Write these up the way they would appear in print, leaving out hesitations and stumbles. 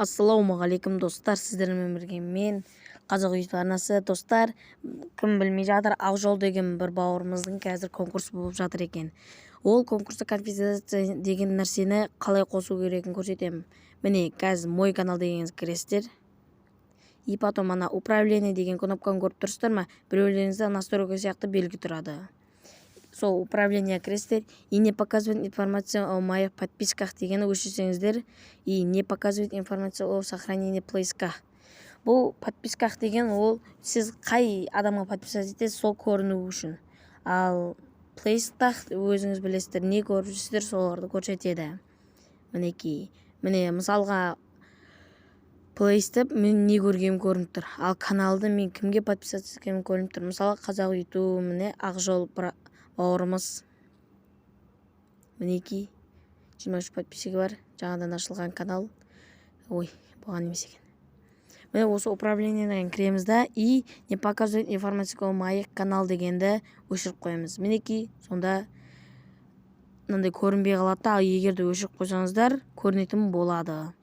Ассалаумағалейкум, достар! Сіздермен бірге мен, Қазақ Ютуб арнасы. Достар, кім білмей жатыр, Ақжол деген бір бауырымыздың қазір конкурсы болып жатыр екен. Ол конкурста конфиденция деген нәрсені қалай қосу керегін көрсетемін. Міне, қазір «Мой канал» дегенге кіресіздер и потом ана «Управление» деген кнопканы көріп тұрсыздар ма? Біреулеріңізде настройка сияқты белгі тұрады. Сол «Управление» кіресіздер и «Не показывать информацию о моих подписках» дегенді өшірсеңіздер и «Не показывать информацию о сохранении плейлистах». Бұл «подписках» деген ол сіз қай адамға подписаться етесіз, сол көріну үшін. Ал плейлистах өзіңіз білесіздер, не көріп жүрсіздер, соларды көрсетеді. Мінекей, міне, мысалға, плейлистті мен не көргенім көрініп тұр, ал каналды мен кімге подписаться еткенім көрініп тұр. Мысалы, Қазақ Ютуб, міне, Ақжол бауырымыз, мінекей, 23 подписчигі бар, жаңадан ашылған канал. Ой, бұған емес екен. Міне, осы «Управлениеден» кіреміз да и «Не показывать информацию о моих канал» дегенді өшіріп қоямыз. Мінекей, сонда мынандай көрінбей қалады да. Ал егер де өшіріп қойсаңыздар, көрінетін болады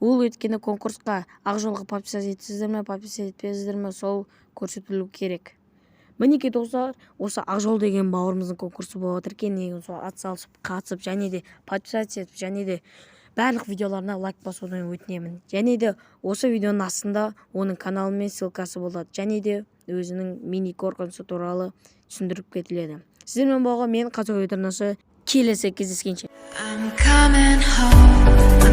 ол. Өйткені конкурсқа Ақжолға подписаться етесіздер ме, подписаться етпедіңіздер ме, сол көрсетілу керек. Мінекей, достар, осы Ақжол деген бауырымыздың конкурсы болып жатыр екен. Негізі, сол атсалысып, қатысып және де подписаться етіп және де барлық видеоларына лайк басудан өтінемін. Және де осы видеоның астында оның каналы мен ссылкасы болады және де өзінің мини конкурсы туралы түсіндіріп кетіледі. Сіздермен болған мен, Қазақ Ютуб арнасы. Келесі кездескенше! I'm coming home.